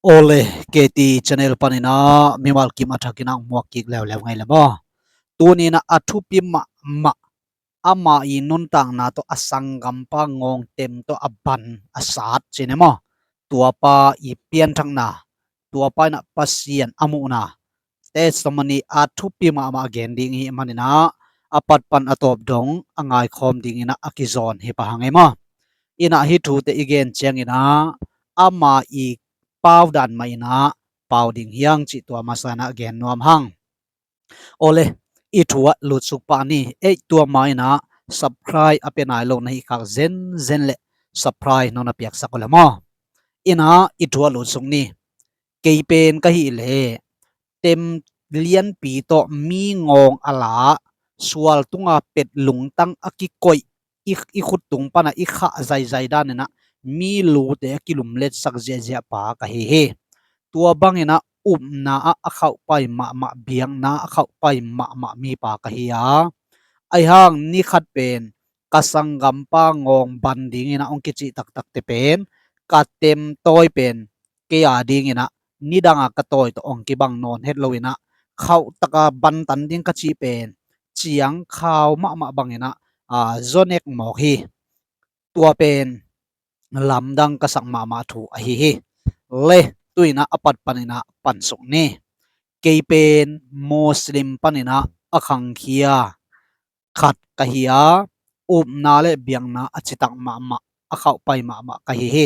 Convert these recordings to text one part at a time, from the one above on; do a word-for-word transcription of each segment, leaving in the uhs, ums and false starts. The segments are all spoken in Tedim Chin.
Awle, K T channel panin ah mimal kim a thakin ah hong muak kik leuleu ngei le maw. Tuni in ah a thupi mahmah, ama i nuntakna tawh a sanggampa ngawngtem tawh a ban a sat cih ni maw. Tuapa i pianthakna, tuapa in ah Pasian a muhna, testimony a thupi mahmah a gen ding i hih manin ah, a pat pan a tawp dong a ngaikhawm dingin ah a kizawn hi pah hang ei maw. In ah hih thute i gen ciangin ah ama i pau dan mah in ah pau ding hi hang cih tua masa in ah gen nuam hang. Awle, i thu ah lutsuk pah ni. Ei, tua ma in ah subscribe a pia nai lo na hih khak zenzen le subscribe nong na piaksak uh le maw. In ah i thu ah lutsuk ni. Kei pen ka hih leh tem lianpi tawh mi ngawng a la, sual tunga pet lungtang a kikoih, i, i khut tung pan ah i khah zaizai dan in ah mi lute a kilumletsak ziahziah pa ka hi hi. Tua bangin ah upna ah a khauhpai mahmah, biakna ah a khauhpai mahmah mipa ka hi a. Ahi hang ni khat pen ka sanggampa ngawng ban dingin ah hong kicih taktakte pen, ka tem tawi pen kei a dingin ah nidang a ka tawi tawh hong kibang nawn het lo in ah, khauh taka bantan ding ka cih pen ciang khau mahmah bangin ah, a, zaw nek mawk hi. Tua pen lamdang ka sak mahmah thu ahi hi. Le, tu in ah a pat panin ah pansuk ni. Kei pen Muslim panin ah a khangkhia khat ka hi a, upna le biakna a citak mahmah, a khauhpai mahmah ka hi hi.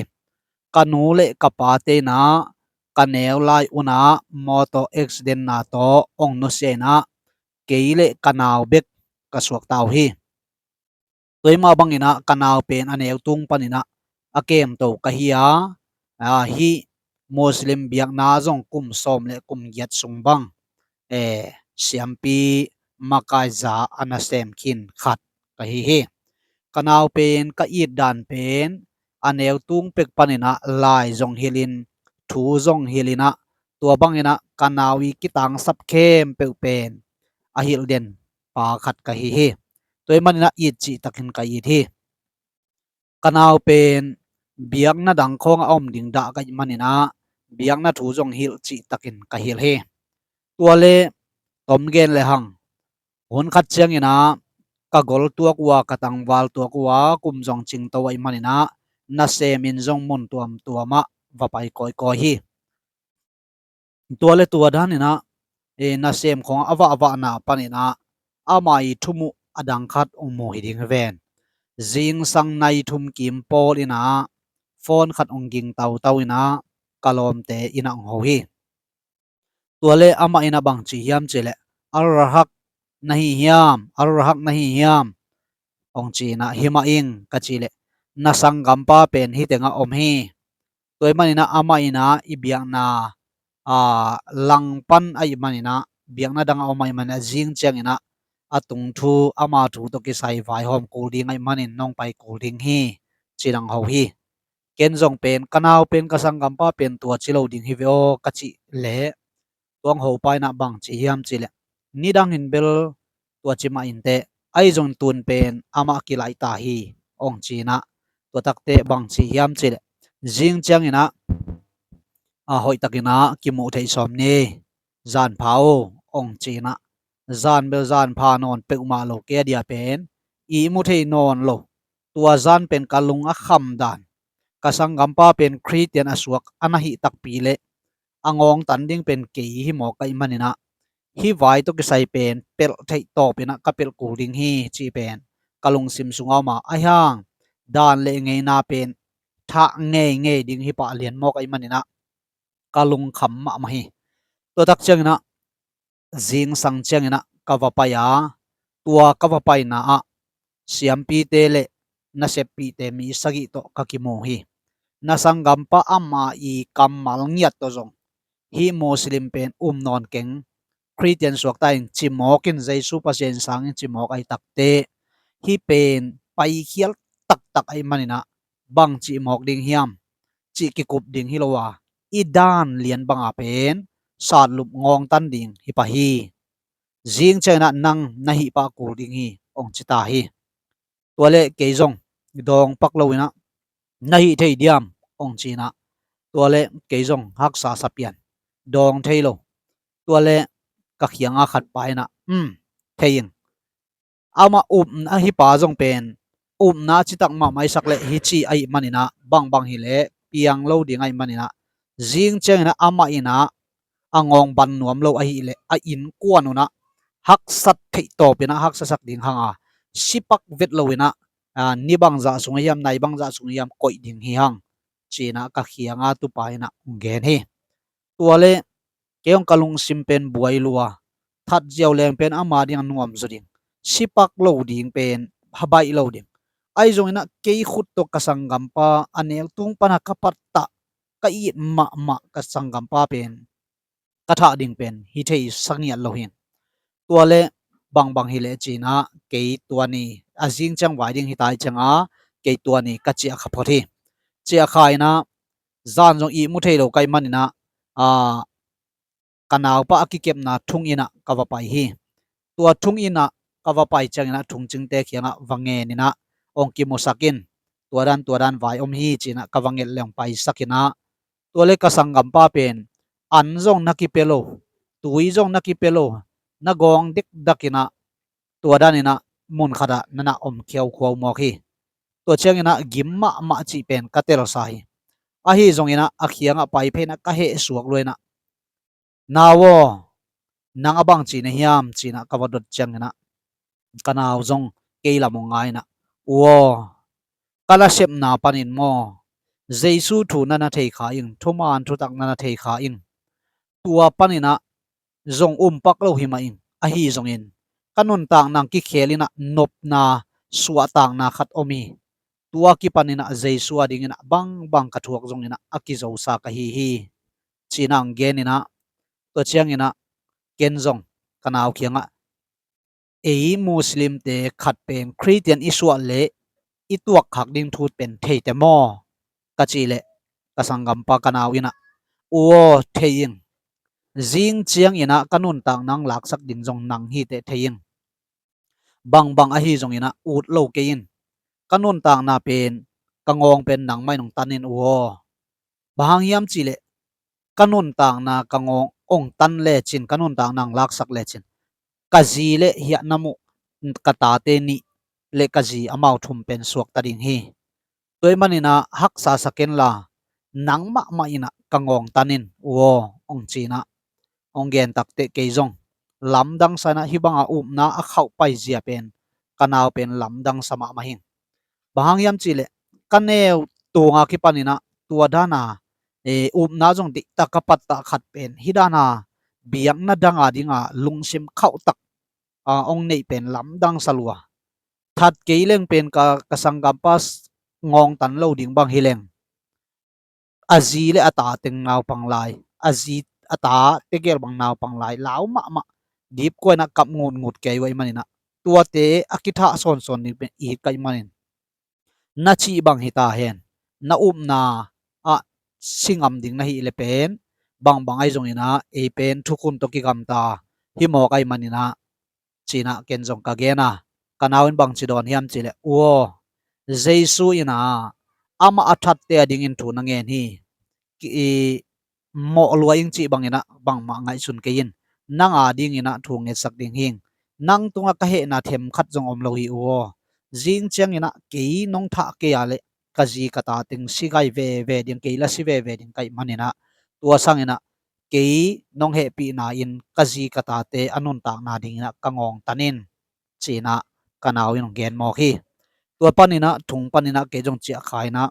Ka nu le ka pate in ah ka neu lai un ah motor accident na tawh hong nusia in ah kei le ka nau bek ka suakta uh hi. Tua hi mah bangin ah ka nau pen a neu tung panin ah a kemto ka hi a, a, hih Muslim biakna zong kum sawm le kum giat sung bang, e, siampi makaiza a nasem khin khat ka hi hi. Ka nau pen ka it dan pen a neu tung pek panin ah lai zong hilhin, thu zong hilhin ah, tua bangin ah ka nau i kitangsap khempeuh pen a hilh den pa khat ka hi hi. Tua hi manin ah it cih takin ka it hi. Ka nau pen biakna dang khawng a om ding dah ka hih manin ah biakna thu zong hilh cih takin ka hilh hi. Tua le tom gen le hang, hun khat ciangin ah ka gol tuak uh a, ka tangval tuak uh a, kum zong cingto ahih manin ah nasem in zong mun tuamtuam ah va pai kawikawi hi. Tua le tua dan in ah, e, nasem khawng a vahvahna panin ah ama i thumuh a dang khat hong mu hi ding hi ven. Zingsang nai thum kim pawl in ah phone khat hong ging tautau in ah ka lawmte in ah hong ho hi. Tua le amah in ah bang ci hiam cih leh, "Al-Rahak na hi hiam? Al-Rahak na hi hiam?" hong ci in ah, "Hi mah ing," ka cih leh, "Na sanggampa pen hih tengah om hi." Tua ahih manin ah amah in ah i biakna, a, langpan ahih manin ah, biakna dang a om ahih manin ah, zing ciangin ah a tung thu, ama thu tawh kisai vaihawm kul ding ahih manin nong pai kul ding hi, ci-in hong ho hi. Ken zong pen ka nau pen ka sanggampa pen tua ci lo ding hi ve aw, ka cih leh, tua hong hopa in ah bang ci hiam cih leh, "Nidang in bel tua ci mah inteh, ahi zongin tun pen amah kilaih ta hi," hong ci in ah, tua takteh bang ci hiam cih leh, "Zing ciangin ah, a, hoihtakin ah kimuh theih sawm ni, zan pha aw," hong ci in ah, zan bel zan pha nawn peuhmah lo, kei a dia pen ihmu thei nawn lo. Tua zan pen ka lung a kham dan, ka sanggampa pen Khristian a suak a na hih takpi leh a ngawngtan ding pen kei hi mawk ahih manin ah, hih vai tawh kisai pen pelh theih tawpin ah ka pelh kul ding hi, cih pen ka lungsim sungah om a, ahi hang dan le ngeina pen thah ngeingei ding hi pah lian mawk ahih manin ah ka lungkham mahmah hi. Tua tak ciangin ah, zingsang ciangin ah ka va pai a, tua ka va paina ah siampite le naseppihte mi sagih tawh ka kimu hi. Na sanggampa ama i kammal ngiat tawh zong, "Hih Muslim pen um nawn keng, Khristian suakta in, ci mawk in, Jesu Pasian sangin ci mawk," ahi takteh, hih pen paikhial taktak ahih manin ah bang cih mawk ding hiam, cih kikup ding hi lo a, i dan lian banga pen satlup ngawngtan ding hi pah hi. Zing ciangin ah nang na hih pah kul ding hi, hong ci ta hi. Tua leh kei zong dawng pak lo in ah, "Na hih thei diam?" hong ci in ah, Tua le kei zong haksa sa pian, dawng thei lo. Tua le ka khianga khat pa inah, um, thei ing. Amah upna, hih pa zong pen upna citak mahmah i sak le hih ci ahih maninah bangbang hileh piang lo ding ahih maninah, zing cianginah amah inah a ngawng ban nuam lo ahileh a innkuan unah haksat theih tawpinah haksasak ding hanga, sipak vet loinah, a, ni bangzah sung hiam, nai bangzah sung hiam koih ding hi hang, cinah ka khianga tupa inah hong gen hi. Tua le kei hong ka lungsim pen buai lua, that ziau leng pen ama ding a nuam zaw ding, sipak lo ding pen habaih lo ding. Ahi zonginah kei khut tawh ka sanggampa a neu tung pana ka pattah, ka it mahmah ka sanggampa pen ka thah ding pen hi thei sa ngiat lo hin. Tua le bangbang hileh cinah kei tua ni, a zing ciang vai ding hi tai cianga kei tua ni ka ciah kha phot hi. Ciah kha inah zan zong ihmu thei lo ka hih maninah, a, ka naupa a kikepna thung innah ka va pai hi. Tua thung innah ka va pai cianginah thungcingte khiangah va ngeninah hong kimusak in, tua dan tua dan vai om hi cinah ka va nget leng paisak inah, tua le ka sanggampa pen an zong na kipia lo, tui zong na kipia lo, na gawng dekdakinah tua daninah mun khatah na na om khiaukhua uh mawk hi. Tua cianginah gim mahmah cih pen ka telsa hi. Ahi zonginah a khiangah pai pheinah ka heh suak luainah, "Nau aw, nang a bang ci na hiam?" cinah ka va dot cianginah ka nau zong kei lam hong ngainah, "U aw, ka nasepna panin maw, Jesu thu na na thei kha ing, thuman thutak na na thei kha ing. Tua paninah zong umpak lo hi mah ing. Ahi zongin ka nuntakna kikhel innah nopna, suahtakna khat om hi. Tua kipaninah Jesu a dinginah bangbang ka thuak zonginah a kizosa ka hi hi," cinah hong geninah, tua cianginah ken zong ka nau khiangah, "Ei Muslimte khat pen Khristian i suah leh i tuakkhak ding thu pen theite maw?" ka cih leh ka sanggampa ka nau innah, "U aw, thei ing. Zing cianginah ka nuntakna hong laksak ding zong nang hiteh thei ing. Bangbang ahi zonginah ut lo kei in. Ka nuntakna pen, ka ngawng pen nangmah in hong tan in, u aw. Bang hang hiam cihleh ka nuntakna ka ngawng hong tan lecin, ka nuntakna hong laksak lecin, ka zi le hiah na muh ka tate nih le ka zi amau thum pen suakta ding hi. Tua ahih maninah haksa sa kenla, nang mahmah innah ka ngawng tan in, u aw," hong cinah hong gen takteh kei zong lamdang sa inah hih banga upna a khauh paizia pen ka nau pen lamdang sa mahmah hing. Bang hang hiam cihleh ka neu tunga kipaninah tua dana, e, upna zong diktak ka pattah khat pen hih dana biakna danga dinga lungsim khauhtak, a, hong neih pen lamdang sa lua. That kei leng pen ka, ka sanggampa s-, ngawng tan lo ding bang hileng, a zi le a ta teng naupang lai, a zi a ta tegel bang naupang lai lau mahmah, dipkuainah kap ngutngut kei uh ahih maninah, tuate a kithah sawnsawn ding pen i hih ka hih manin, na cih bang hi ta hen, na upna ah si ngam ding na hih le pen, bangbang ahi zonginah ei pen thukhun tawh kigamta hi mawk ahih maninah, cinah ken zong ka gen a, ka nau in bangci dawn hiam cihleh, u aw, Jesu innah amah a thatte a dingin thu na ngen hi. Ki, i, mawh lua ing cih banginah bangmah ngaihsun kei in. Nang a dinginah thu ngetsak ding hing. Nang tungah ka hehna themkhat zong om lo hi, u aw. Zing cianginah kei nong thah kei a leh ka zi ka ta teng si gai veve ding, kei la si veve ding ka hih maninah, tua sanginah kei nong hehpihna in ka zi ka tate a nuntakna dinginah ka ngawng tan in, cinah ka nau in hong gen mawk hi. Tua paninah thung paninah kei zong ciah kha inah,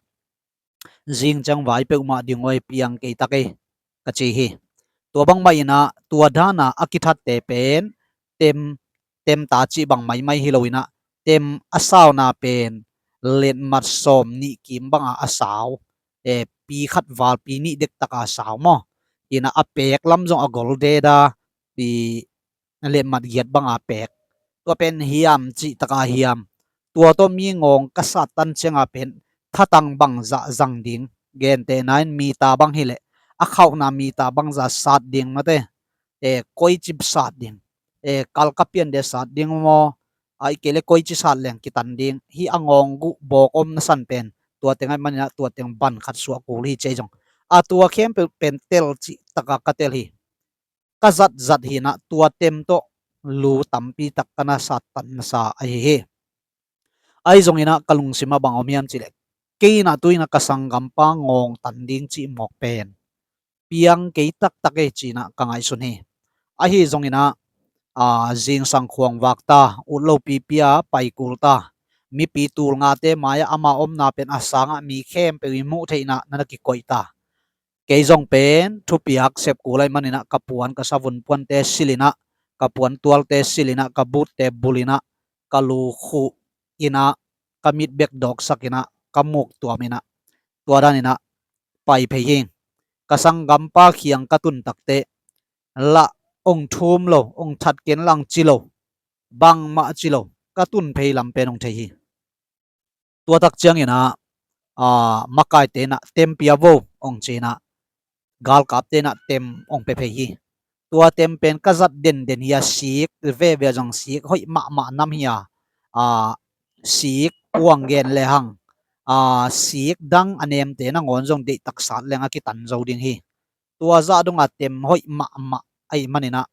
"Zing ciang vai peuhmah ding uh ei, piang kei tak ei," ka ci hi. Tua bangmah innah tua dana a kithatte pen tem, temta cih bang maimai hi loinah, tem a sauna pen letmat sawm nih kim banga a sau, e, pi khat val, pi nih dektaka sau maw. Innah a peek lam zong a gol deda, pi letmat giat banga peek. Tua pen hiam cih taka hiam, tua tawh mi ngawng ka sattan cianga pen thatang bangzah zang ding, gentehna in mita bang hileh a khauhna mita bangzah sat ding mate, e, koici sat ding, e, kalka pian de sat ding maw, ahih kei le koici sat leng kitan ding, hih a ngawng guh bawk om nasan pen tua teng ahih maninah tua teng ban khat suah kul hi ci ei zong. A tua khempeuh pen tel cih taka ka tel hi. Ka zatzat hinah tua tem tawh lu tampi tak ka na sattan nasa ahi hi. Ahi zonginah ka lungsimah bang om hiam cihleh, kei inah tu inah ka sanggampa ngawngtan ding cih mawk pen piang kei taktak e cinah ka ngaihsun hi. Ahi zonginah a, zingsang khuangvak ta, utlo pipia paikul ta, mipi tulngate mai-ah ama omna pen a sangah mi khempeuh i muh theihnah na na kikoih ta. Kei zong pen thupiak sepkul ahi maninah ka puan ka savun puante silinah, ka puan tualte silinah, ka butte bulinah, ka lu khuh inah, ka mit bek dawksakinah, ka muk tuaminah, tua daninah pai phei hi. Ka sanggampa khiang ka tun takteh lah ong thum lo, ong that ken lang ci lo, bangmah ci lo, ka tun phei lam pen ong thei hi. Tua tak cianginah a, makaite inah tem pia vo ong cinah galkapte inah tem ong pe phei hi. Tua tem pen ka zat denden hi a, sik veve zong sik hoih mahmah nam hi a, a, sik puang gen le hang, a, sik dang a nemte nangawn zong deihtak sat leng a kitan zo ding hi. Tua zah donga tem hoih mahmah ahi maninah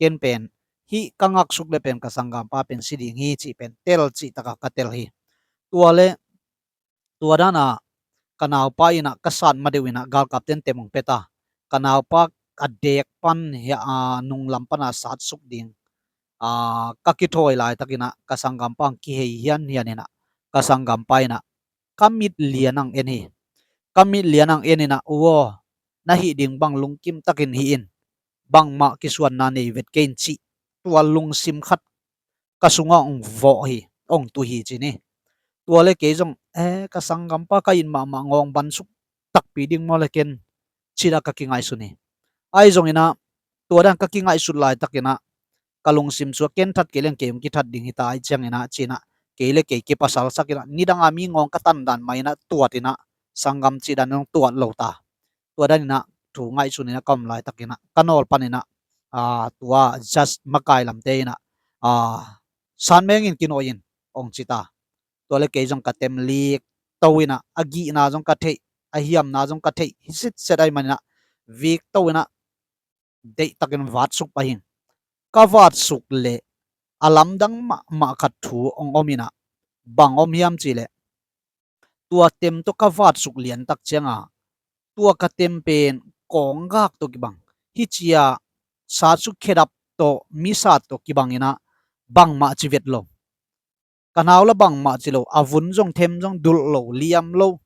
ken pen hih ka ngaksuk le pen ka sanggampa pen si ding hi cih pen tel cih taka ka tel hi. Tua le tua dana ka naupa inah ka sat madeuh inah galkapten tem ong peta. Ka naupa a dek pan hia, a, nunglam pana satsuk ding, a, ka kithawi laitakinah ka sanggampa ang kihei hianhian inah ka sanggampa inah ka mit lian ang en hi. Ka mit lian ang en inah, uaw, na hih ding bang lungkim takin hih in, bangmah kisuanna nei vet kei in cih tua lungsim khat ka sungah ong vawh hi, ong tu hi ci ni. Tua le kei zong, e, ka sanggampa ka it mahmah ngawng bansuk takpi ding maw le ken, cila ka kingaihsun hi. Ahi zonginah tua dan ka kingaihsut laitakinah ka lungsim sua ken that kei leng kei ong kithat ding hita ahi cianginah cinah kei le kei kipasalsakinah nidanga mi ngawng ka tandan mah inah tuatinah sanggam cih dan zong tuat lo ta. Tua daninah thu ngaihsuninah ka om laitakinah ka nawl paninah, a, tua judge makai lamte inah, a, san mengin kinawh in ong cita. Tua le kei zong ka tem lik to inah a gihna zong ka theih, a hiamna zong ka theih hi sitset ahi maninah vik to inah deihtakin vatsuk pah ing. Ka vatsuk le a lamdang mahmah khat thu ong om inah, bang om hiam cihleh, tua tem tawh ka vatsuk liantak cianga tua ka tem pen kawnggak tawh kibang, hicia satsuk khedap tawh misat tawh kibang inah bangmah ci vet lo. Ka nau la bangmah ci lo, a vun zong them zong dulh lo, liam lo.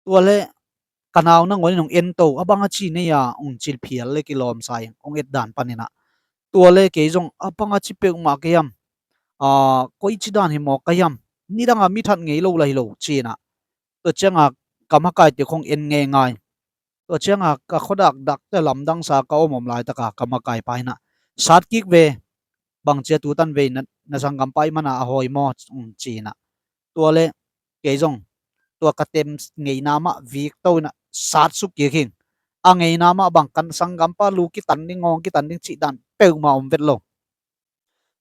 Tua le ka nau nangawn in ong en to, a bang a ci nei a ong ci phial le kilawmsa ing ong et dan paninah. Tua le kei zong a bang a ci peuhmah ka hiam, a, koici dan hi mawk ka hiam, nidanga mi that ngei lo la hi lo cinah. Tua cianga ka makaite khong en ngeingai. Tua cianga ka khuadak dakte lamdangsa ka om om laitaka ka makaipa inah sat kik ve, bangcia tutan vei na, na sanggampa i mana a hawi maw, um, cinah. Tua le kei zong tua ka tem ngeina mah vik to inah satsuk kik hing. A ngeina mah bang kan sanggampa lu kitan ding, ngawng kitan ding cih dan peuhmah om vet lo.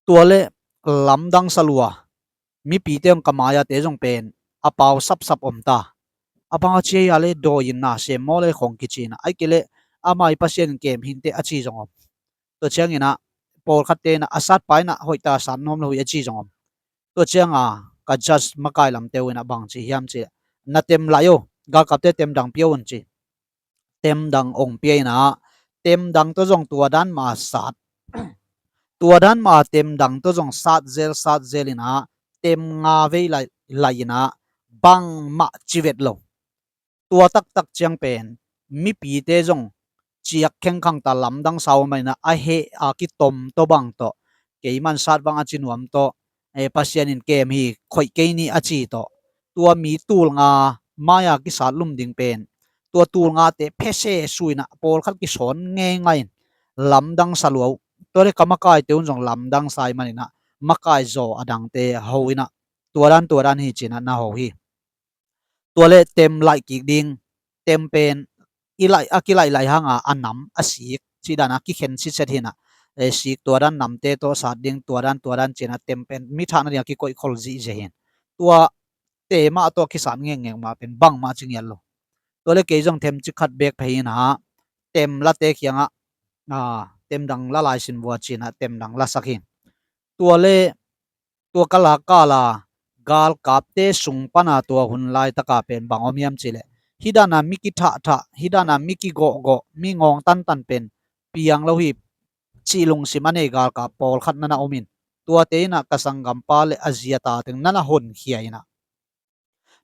Tua le lamdang salua mipite hong ka mai-ate zong pen a pau sapsap om ta. A bang a ci a le dawi in na sem maw le khong kici inah, ai kei le ama i Pasian in kem hinte a ci zong om. Tua cianginah pawlkhatte inah a satpa inah hoihta sat nuam lo hi a ci zong om. Tua cianga ka judge makai lamte uh inah bang ci hiam ci, na tem lai uh, galkapte tem dang pia un ci. Tem dang ong pia inah tem dang tawh zong tua dan mah a sat, tua dan mah a tem dang tawh zong sat zel sat zel inah tem nga vei lai, lai inah bangmah ci vet lo. Tua taktak ciang pen mipite zong ciak khengkhang ta, lamdang sa uh maninah a heh a kitom tawh bang tawh, keiman sat vang a ci nuam tawh, eh, Pasian in kem hi, khoih kei ni a ci tawh, tua mi tulnga mai-a kisat lum ding pen tua tulngate phese su inah pawlkhat kisawn ngeingai in lamdang sa lua uh. Tua le ka makaite un zong lamdang sa i maninah makai zaw a dangte ho inah tua dan tua dan hi cinah na ho hi. Tua le tem laih kik ding, tem pen i laih, a kilaih laih hanga a nam a sik cih dana kikhen sitset hinah, eh, sik tua dan namte tawh sat ding, tua dan tua dan cinah tem pen mi thahna dinga kikoih khol zihziah hin. Tua te mah tawh kisat ngekngek mah pen bangmah ci ngiat lo. Tua le kei zong themcik khat bek phei in ah, tem late kiangah, ah, tem dang la lai sin vua ci-in ah tem dang lasak hi. Tua le tua ka lak kal a galkapte sung pan a tua hun laitaka pen bang om hiam cih leh, hih dan a mi kithahthah, hih dan a mi kigawhgawh, mi ngawng tantan pen piang lo hi cih lungsim a nei galkap pawlkhat na na om in, tuate in ah ka sanggampa le a zi a ta teng na na honkhia in ah,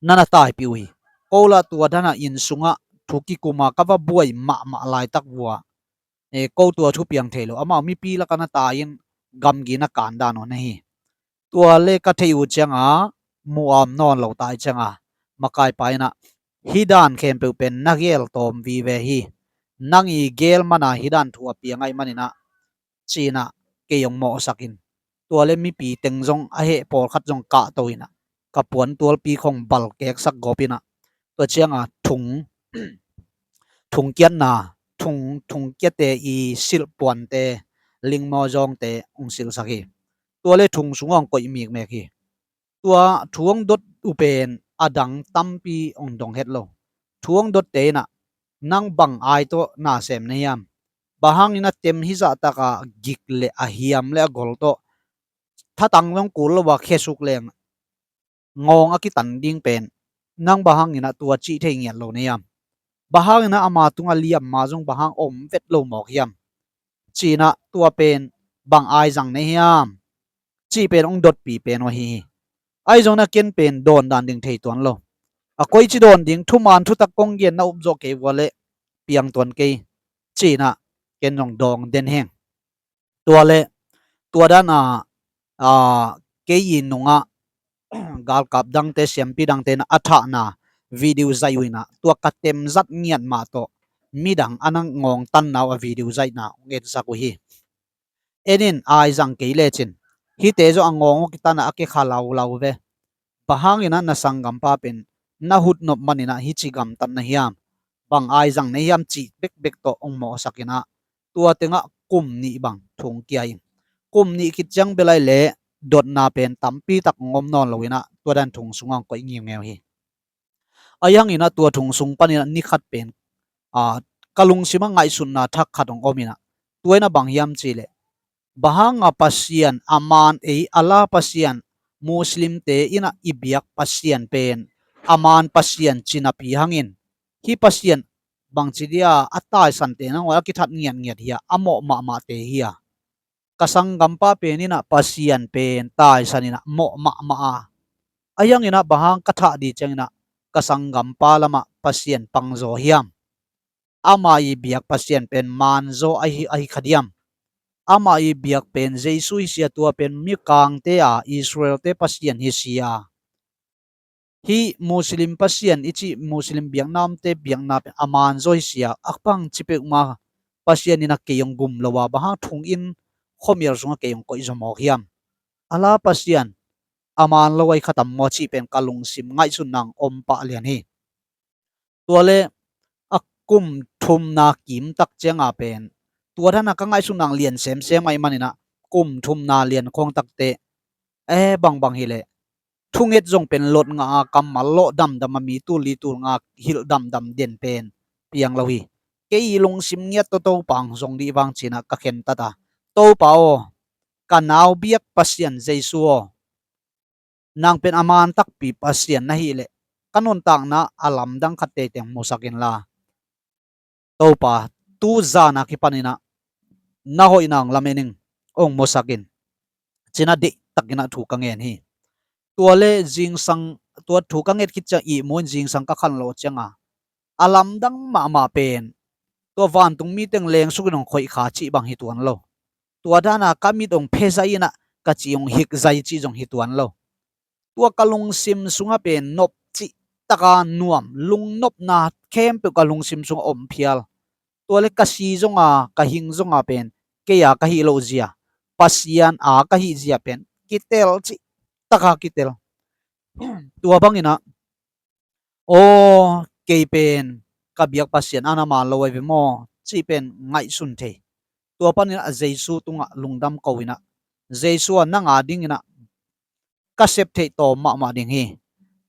na na taipih uh hi. Ko lah tua dan a inn sungah thu kikum a ka va buai mahmah laitak vua, eh, ko tua thu piang thei lo, amau mipi lakah na tai-in gamgi na kan dan uh na hi. Tua le ka theih uh ciangah mu a om nawn lo tai ciangah makaipa in ah, hih dan khempeuh pen na gel tawm vive hi. Nang i gel man a hih dan thu a piang ahih manin ah, ci-in ah kei hong mawhsak in, tua le mipi teng zong a heh pawlkhat zong kahto in ah, ka puantualpi khong balkeksak gawp in ah, tua ciangah thung, thungkiatna, thung, thungkiate i silh puante, lingmaw zawngte hong silhsak hi. Tua le thung sungah hong koih mikmek hi. Tua thu hong dot uh pen a dang tampi hong dong het lo. Thu hong dotte in ah, nang bang ai tawh na sem na hiam? Bang hangin a tem hizah taka gik le a hiam le a gol tawh thatang zong kul lo a khesuk leng ngawng a kitan ding pen, nang bang hangin ah tua cih thei ngiat lo na hiam? Bang hangin ah ama tungah liamma zong bang hang om vet lo mawk hiam? Ci-in ah tua pen bang ai zang na hiam? Cih pen hong dotpi pen uh ahi hi. Ahi zongin ah ken pen dawn dan ding thei tuan lo. A koici dawn ding, thuman thutak kong gen na up zawh kei vua leh piang tuan kei, ci-in ah ken zong dawng den heng. Tua le tua dan a, a, kei i nungah galkap dangte, siampi dangte in ah a thahna video zaih uh in ah, tua ka tem zat ngiat mah tawh midang a na ngawng tanna uh a video zaihna hong ensak uh hi. En in, ai zang kei lecin, hihte zong a ngawng uh kitan a a kekha laulau ve. Bang hangin ah na sanggampa pen na hutnop manin ah hih ci gamtat na hiam? Bang ai zang na hiam? Cih bekbek tawh hong mawhsak in ah, tua tengah kum nih bang thung kia in, kum nih khit ciang bel ai leh dotna pen tampi tak hong om nawn lo in ah, tua dan thung sungah hong koih ngiungeu hi. Ahi hangin ah tua thung sung panin ah ni khat pen, a, ka lungsim ah ngaihsutna thak khat hong om in ah, tua in ah bang hiam cih leh, bang hang a Pasian, a maan ei, Allah Pasian, Muslimte in ah i biak Pasian pen a maan Pasian ci napi hangin, hih Pasian bangci dia a taisante nangawn a kithat ngiatngiat hi a, a mawh mahmahte hi a. Ka sanggampa pen in ah Pasian pen taisan in ah mawh mahmah a, ahi hangin ah bang hang ka thah ding ciangin ah ka sanggampa lamah Pasian pangzaw hiam? Ama i biak Pasian pen maanzaw ahi, ahi kha diam? Ama i biak pen Jesu hi sia, tua pen mikangte a, Israelte Pasian hi sia. Hih Muslim Pasian i cih, Muslim biakna omte biakna pen a maanzaw hi sia, a bangci peuhmah Pasian in ah kei hong gum lo a, bang hang thonginn khuamial sungah kei hong koih zaw mawk hiam? Allah Pasian a maan lo ahi kha tam maw, cih pen ka lungsim ngaihsutna hong om pah lian hi. Tua le a kum thumna kimtak cianga pen tua dan a ka ngaihsutna hong lian semsem ahih manin ah, kum thumna lian khawng takte, eh, bangbang hi leh, thunget zong pen lot ngah a, kammal lawh damdam a, mi tul li tul nga hilh damdam den pen piang lo hi. Kei i lungsim ngiat tawh Topa hong zong dih vang ci-in ah ka khentat a, Topa aw, ka nau biak Pasian Jesu aw, nang pen a maan takpi Pasian na hih leh, ka nuntakna a lamdang khat teitei musak inla, Topa, tu zan a kipan in ah na hoihna hong lamen ing, hong musak in, ci-in ah deihtak in ah thu ka ngen hi. Tua le zingsang, tua thu ka nget khit ciang ihmu in zingsang ka khanlawh cianga, a lamdang mahmah pen tua vantung mi teng lengsuk in hong khoih kha cih bang hi tuan lo. Tua dan a ka mit hong phe zai in ah ka ci hong hik zai cih zong hi tuan lo. Tua ka lungsim sungah pen nop cih taka nuam, lungnopna khempeuh ka lungsim sungah om phial. Tua le ka si zonga, ka hing zonga pen kei a ka hih loh zia, Pasian a ka hih zia pen kitel cih taka kitel. Tua bangin ah, aw, kei pen ka biak Pasian a na maan lo ahi ve maw, cih pen ngaihsun thei. Tua panin ah Jesu tungah lungdam ko in ah, Jesu a nang a dingin ah ka sep theih tawm mahmah ding hi.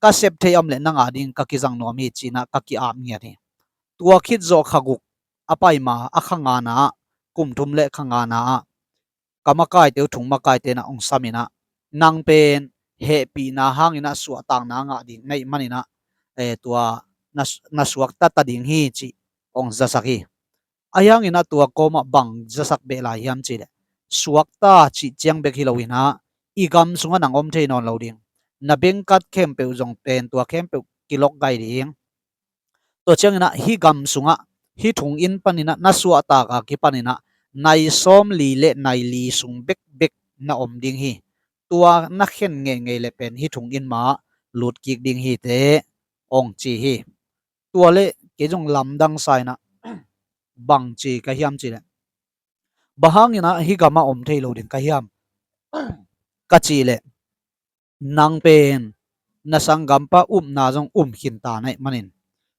Ka sep theih a om leh nang a dingin ka kizang nuam hi, ci-in ah ka ki-ap ngiat hi. Tua khit zawh kha guk a pai ma a kha ngana ah, kum thum le kha ngana ah ka makaite uh thong makaite in ah hong sam in ah, nang pen hehpihna hangin ah suahtakna ngah ding na hih manin ah, eh, tua na, na suakta ta ding hi cih hong zasak hi. Ahi hangin ah tua kawmah bang zasak beh lai hiam cih leh, suakta cih ciang bek hi lo in ah, i gam sungah nang om thei nawn lo ding, na bengkat khempeuh zong pen tua khempeuh kilok gai ding. Tua ciangin ah hih gam sungah, hih thong inn panin ah na suahtak a kipanin ah nai sawmli le nai li sung bekbek na om ding hi. Tua na khen ngeingei le pen hih thong inn mah lut kik ding hi teh, hong ci hi. Tua le kei zong lamdang sa in ah, bang ci ka hiam cih leh, bang hangin ah hih gamah om thei lo ding ka hiam ka cih leh, nang pen na sanggampa upna zong um khin ta na hih manin,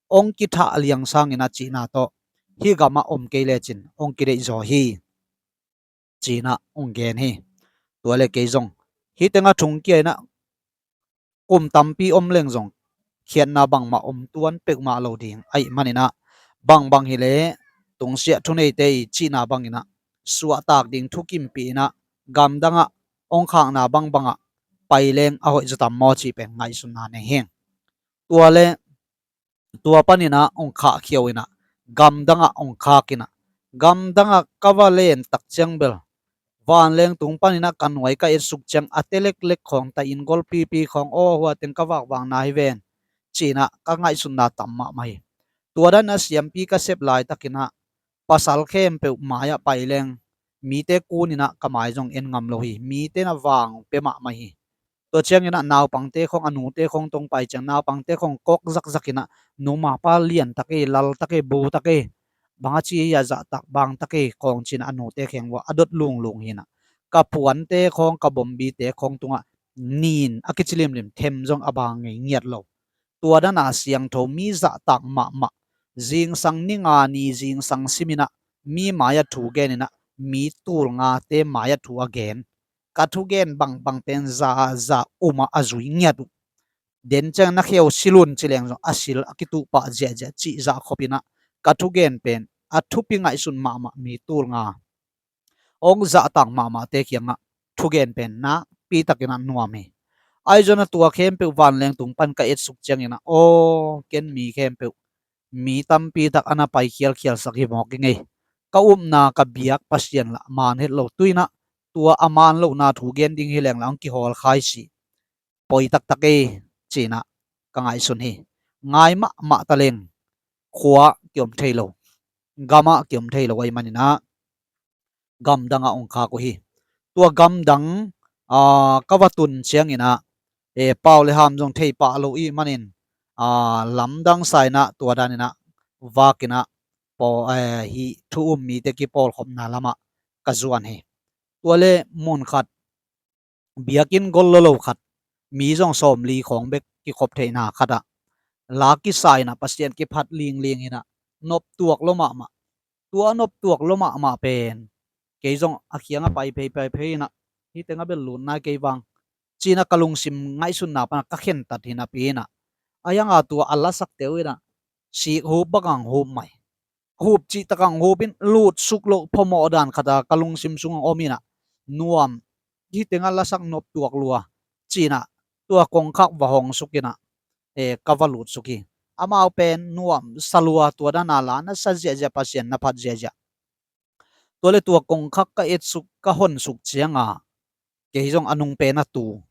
hong kithah liang sangin ah cihna tawh hih gamah om kei lecin hong kideih zaw hi, ci-in ah hong gen hi. Tua le kei zong hih tengah thong kia in ah kum tampi om leng zong khiatna bangmah om tuan peuhmah lo ding ahih manin ah, bangbang hi leh tungsiah thuneite i cihna bangin ah suahtak ding thukimpih in ah gamdangah hong khakna bangbangah pai leng a hoih zaw tam maw cih pen ngaihsutna nei hi. Tua le tua panin ah hong khahkhia uh in ah, gamdangah hong khak in ah, gamdangah ka va len tak ciang bel, vanleng tung panin ah ka nuai ka etsuk ciang a te leklek khawng, ta inn golpipi khawng, aw, hua teng ka vakvakna hi ven, ci-in ah ka ngaihsutna tam mahmah hi. Tua dan a siampi ka sep laitakin ah pasal khempeuh mai-ah pai leng, mite kun in ah ka mai zong en ngam lo hi. Mite in ah vang pia mahmah hi. Tua ciangin ah naupangte khawng, a nute khawng tawh pai ciang, naupangte khawng kawk zakzak in ah, nu ma pa liantak ei, laltak ei, butak ei, bang a ci ei, a zahtak bangtak ei khawng ci-in ah a nute kheng uah a dot lunglung hi in ah, ka puante khawng, ka bombite khawng tungah nin a kici limlim, them zong a bang ngei ngiat lo. Tua dan a siangtho, mi zahtak mahmah, zingsang ni nga ni zingsang sim in ah mi mai-ah thu gen in ah, mi tul ngate mai-ah thu a gen, ka thugen bangbang pen za, za um ah a zui ngiat uh. Den ciang na kheu sil un ci leng zong a sil a kituh pah ziahziah cih zah khop in ah ka thugen pen a thupi ngaihsun mahmah mi tul nga, hong zahtak mahmahte kiangah thugen pen nakpi takin ah nuam hi. Ahi zongin ah tua khempeuh vanleng tung pan ka etsuk ciangin ah, aw, ken mi khempeuh mi tampi tak a na pai khialkhialsak hi mawk ing ei. Ka upna, ka biak Pasian lah maan het lo, tu-in ah tua a maan lohna thu gen ding hi leng lah hong kihawl khai si, poi taktak ei, ci-in ah ka ngaihsun hi. Ngai mahmah ta leng khua kiom thei lo, gamah kiom thei lo ahih manin ah gamdangah hong khak uh hi. Tua gamdang, aa, ka va tun ciangin ah, eh, pau le ham zong thei pah lo ahih manin, aa, lamdang sa in ah tua dan in ah vak in ah paw, eh, hih thu um mite kipawlkhopna lamah ka zuan hi. Tua le mun khat, biakinn gol lolo khat, mi zong sawmli khawng bek kikhop theihna khatah la kisa in ah Pasian kiphat lingling in ah, noptuak lua mahmah. Tua noptuak lua mahmah pen kei zong a kiangah pai phei, pai phei in ah, hih tengah bel lut nai kei vang, ci-in ah ka lungsim ngaihsutna pan ah ka khentat hi napi in ah, a hiang a tua a lasakte uh in ah sik hup bang hong hup mai, hup cih tak hong hup in, lutsuk loh phamawh dan khat a ka lungsim sungah om in ah, nuam, hih tengah lasak noptuak lua, ci-in ah tua kongkhak va hong suk in ah, eh, ka va lutsuk hi. Amau pen nuamsa lua, tua dan a la na sa ziahziah, Pasian na phat ziahziah. Tua le tua kongkhak ka etsuk, ka honsuk ciang a, kei zong a nung pen a tu.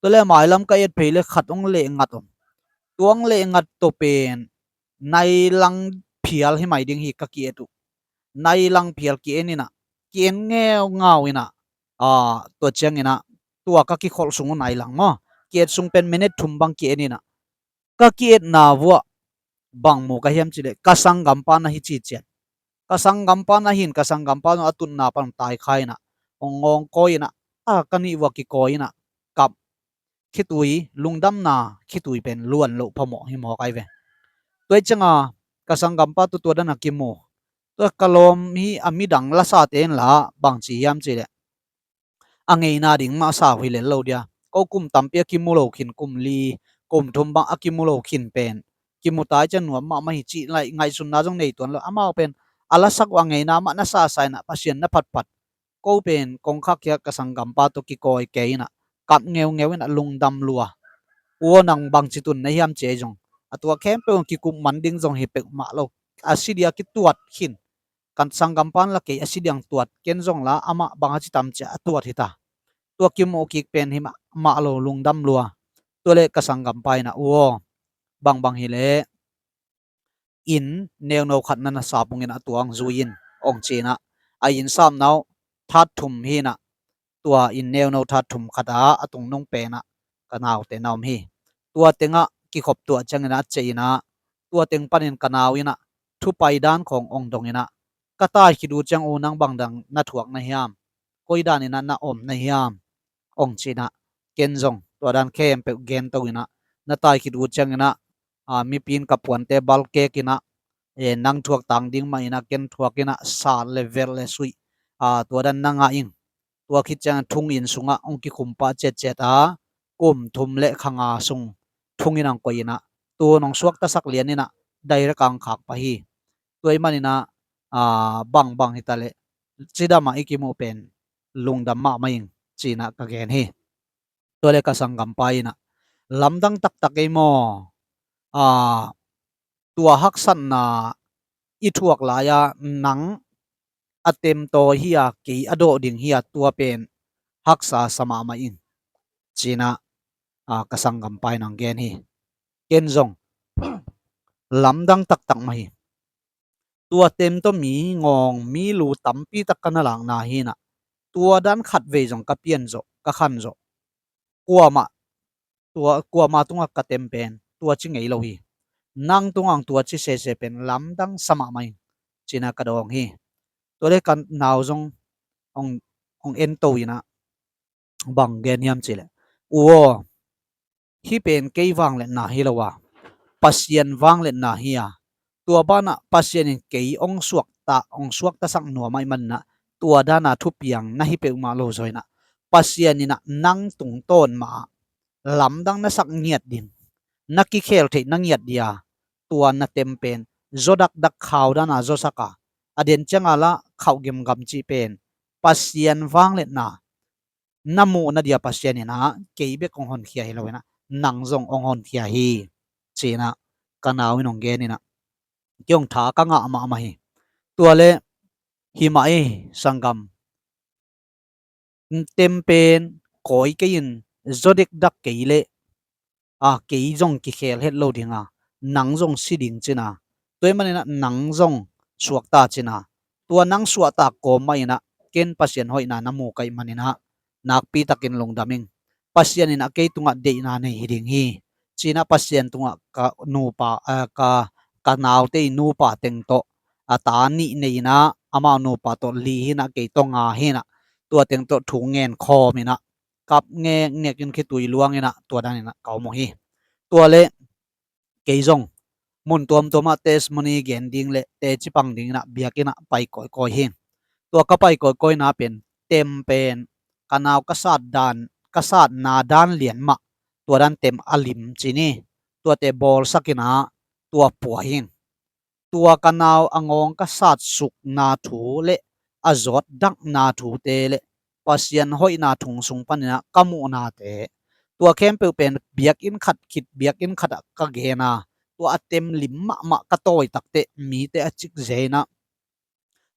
Tua le mailam ka et phei le khat hong lehngat om. Tua hong lehngat tawh pen nai lang phial hi mai ding hi ka ki-et uh. Nai lang phial ki-en in ah, ki-en ngeungau in ah, aa, tua ciangin ah tua ka kikholh sung uh nai lang maw, ki-et sung pen minute thum bang ki-en in ah, ka ki-etna vuah bang mu ka hiam cih leh, ka sanggampa na hi ciciat. Ka sanggampa na hi in, ka sanggampa zong a tutna pan hong taikhia in ah, hong ngawngkawi in ah, a ka nih vuah kikawi in ah, kap, khitui, lungdamna khitui pen luan loh phamawh hi mawk ai ve. Tua hi ciang a ka sanggampa tawh tua dan a kimu. Tua ka lawm hi a, midang lasate in lah bang ci hiam cih leh, a ngeina ding mah sa uh hi lel lo dia. Ko kum tampi a kimu lo khin, kum li, kum thum bang a kimu lo khin pen, kimu tai ciang nuam mahmah hi cih laih ngaihsutna zong nei tuan lo. Amau pen a lasak uh a ngeina mah na sasa inah Pasian na phatphat. Ko pen kongkhak khia ka sanggampa tawh kikawi kei inah kap ngeungeu inah lungdam lua. U aw, nang bangci tun na hiam ci ei zong a tua khempeuh kikup man ding zong hi peuhmah lo. A si dia kituat khin. Kan sanggampa in la kei a si diang tuat, ken zong la amah bang a ci tam ciah a tuat hi ta. Tua kimuh kik pen hi mah, mah lo, lungdam lua. Tua le ka sanggampa inah u aw, bangbang hi le inn neuno khat na na sap ung inah tua hong zui in, hong ci inah a inn sapna uh that thum hi inah tua inn neuno that thum khat ah a tungnung penah ka naute na om hi. Tua tengah kikhop tuah ciang inah a ciah inah tua teng panin ka nau inah thupai dan khawng hong dong inah ka tai khit uh ciang u nang bang dan na thuak na hiam, koi dan inah na om na hiam, hong ci inah ken zong tua dan khempeuh gen to inah na tai khit uh ciang inah a, mipi in ka puante balkek inah, e, nang thuak tang ding mah inah ken thuak inah sat le velh le suih, a, tua dan na ngah ing. Tua khit ciang thung inn sungah hong kikhum pah ciatciat a, kum thum le kha nga sung thung in hong koih inah tu nong suaktasak lian inah direct a hong khak pah hi. Tua ih man inah, a, bangbang hi ta le cidam ah i kimuh pen lungdam mahmah ing ci inah ka gen hi. Tua le ka sanggampa inah lamdang taktak ei maw? A, tua haksatna i thuak lai-a nang a temtawi hi-a kei a dawh ding hi-a tua pen haksa sa mahmah ing ci inah, a, ka sanggampa inah hong gen hi. Ken zong lamdang taktak mah hi. Tua tem tawh mi ngawng mi lu tampi tak ka na lakna hi inah tua dan khat vei zong ka pian zawh, ka khan zawh. Kuamah, tua, kuamah tungah ka tem pen tua ci ngei lo hi. Nang tungah hong tua ci sese pen lamdang sa mahmah ing ci inah ka dawng hi. Tua le ka nau zong hong, hong en to inah bang gen hiam ci le, u aw, hih pen kei vangliatna hi lo a, Pasian vangliatna hi a, tua banah Pasian in kei hong suakta, hong suaktasak nuam ahih man inah tua dana thupiang na hi peuhmah lo zaw inah Pasian inah nang tungtawn mah ah lamdang na sak ngiat ding, na kikhel theih na ngiat dia tua na tem pen zaw dakdak khau dana zawsak a, a den cianga la khauh gemgam cih pen Pasian vangliatna na muhna dia Pasian inah kei bek hong honkhia hi lo inah nang zong hong honkhia hi ci inah ka nau in hong gen inah kei hong tha ka ngah mahmah hi. Tua le hi mah ei sanggam, tem pen kawi kei in zaw dekdak kei le a, kei zong kikhel het lo ding a, nang zong si ding ci inah, tua ih man inah nang zong suakta ci inah, tua nang suahtak kawm mah inah ken Pasian hoihna na mu ka hih man inah nakpi takin lungdam ing. Pasian inah kei tungah deihna nei hi ding hi ci inah Pasian tungah ka nupa, a, ka, ka naute ih nupa teng tawh a ta nih nei inah amau nupa tawh li hi inah kei tawh nga hi inah tua teng tawh thu ngen khawm inah kap ngekngek in khitui luang inah tua dan inah ka om uh hi. Tua le kei zong mun tuamtuam ah testimony gen ding le teci pang ding inah biakinn ah pai kawikawi hi. Tua ka pai kawikawina pen tem pen ka nau ka sat dan, ka satna dan lian mah tua dan tem a lim ci ni, tuate bawlsak inah tua pua hi. Tua ka nau a ngawng ka satsukna thu le a zawt dakna thute le Pasian hoihna thu sung panin ah ka muhnate, tua khempeuh pen biakinn khat khit biakinn khat ah ka gen a, tua a tem lim mahmah ka tawi takteh mite a cik ze inah,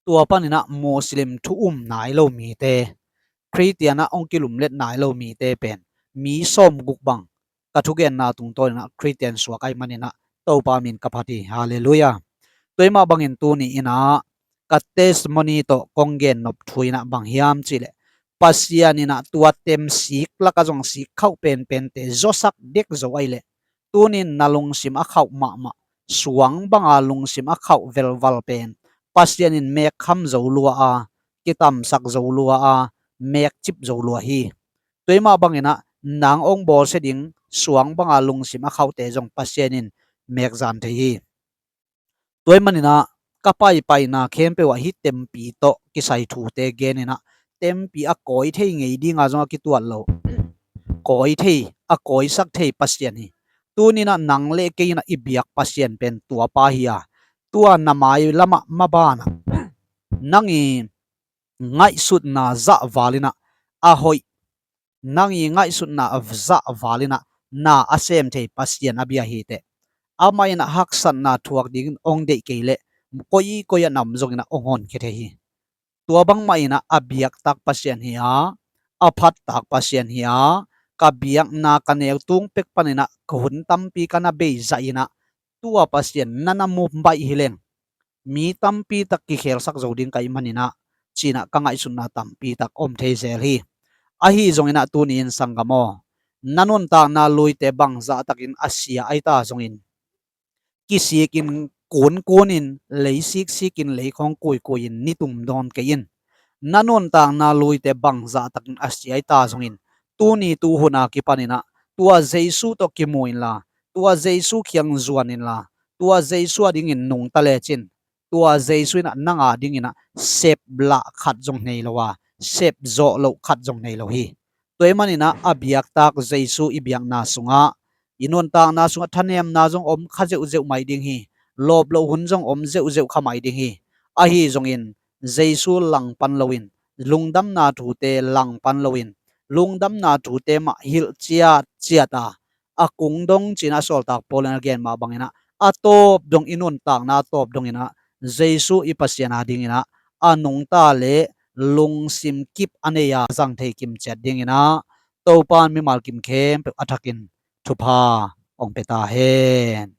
tua panin ah Muslim thu um nai lo mite, Khristian ah hong kilumlet nai lo mite pen mi sawmguk bang ka thugenna tungtawn inah Khristian suak ahih manin ah Topa min ka phat hi. Halleluiah. Tua ih mah bangin tuni inah ka testimony tawh kong gen nop thu inah bang hiam cih leh, Pasian inah tua tem sik lakah zong sik khauh penpente zawsak dek zo ahih leh, tunin na lungsim a khauh mahmah, suang banga lungsim a khauh velval pen Pasian in mek kham zo lua a, kitamsak zo lua a, mek cip zo lua hi. Tua ih mah bangin ah nang hong bawlsia ding suang banga lungsim a khauhte zong Pasian in mek zan thei hi. Tua ih manin ah ka paipaina khempeuh ah hih tempi tawh kisai thute gen inah, tempi a kawi thei ngei dinga zong a kituat lo, kawi thei, a kawisak thei Pasian hi. Tuni-in ah nang le kei in ah i biak Pasian pen tua pa hi a, tua na mai lamah maban ah nang i ngaihsutna zahval in ah a hoih, nang i ngaihsutna zahval in ah na a sem thei Pasian a bia hi teh. Amah in ah haksatna thuak dingin hong deih kei leh koi koi ah na om zongin ah hong honkhia thei hi. Tua bangmah in ah a biaktak Pasian hi a, a phattak Pasian hi a, ka biakna ka neu tung pek panin ah ka hun tampi ka na bei zah in ah tua Pasian na na mu baih hi leng mi tampi tak kikhelsak zo ding ka hih manin ah ci-in ah ka ngaihsutna tampi tak om thei zel hi. Ahi zongin ah tuni-in sanggam aw, na nuntakna luite bangzah takin a sia ahi ta zongin, kisikin kunkunin, lei siksikin, lei khawng kuikuiin nitum dawn kei in. Na nuntakna luite bangzah takin a sia ahi ta zongin, tuni tuhun a kipanin ah tua Jesu tawh kimu inla, tua Jesu kiang zuan inla, tua Jesu a dingin nungta lecin, tua Jesu in ah nang a dingin ah sep lah khat zong nei lo a, sep zawh loh khat zong nei lo hi. Tua ahih manin ah a biaktak Jesu i biakna sungah, i nuntakna sungah thanemna zong om kha zeuhzeuh mai ding hi. Lawp loh hun zong om zeuhzeuh kha mai ding hi. Ahi zongin Jesu langpan loin, lungdamna thute langpan loin, lungdamna thute mah hilh ciatciat a, a kung dong ci-in ah sawltak Paul in a gen mah bangin ah a tawp dong, i nuntakna a tawp dongin ah Jesu i Pasian a dingin ah a nungta le lungsim kip a nei a zang thei kimciat dingin ah Topa in mimal kim khempeuh a thakin thupha hong pia ta hen.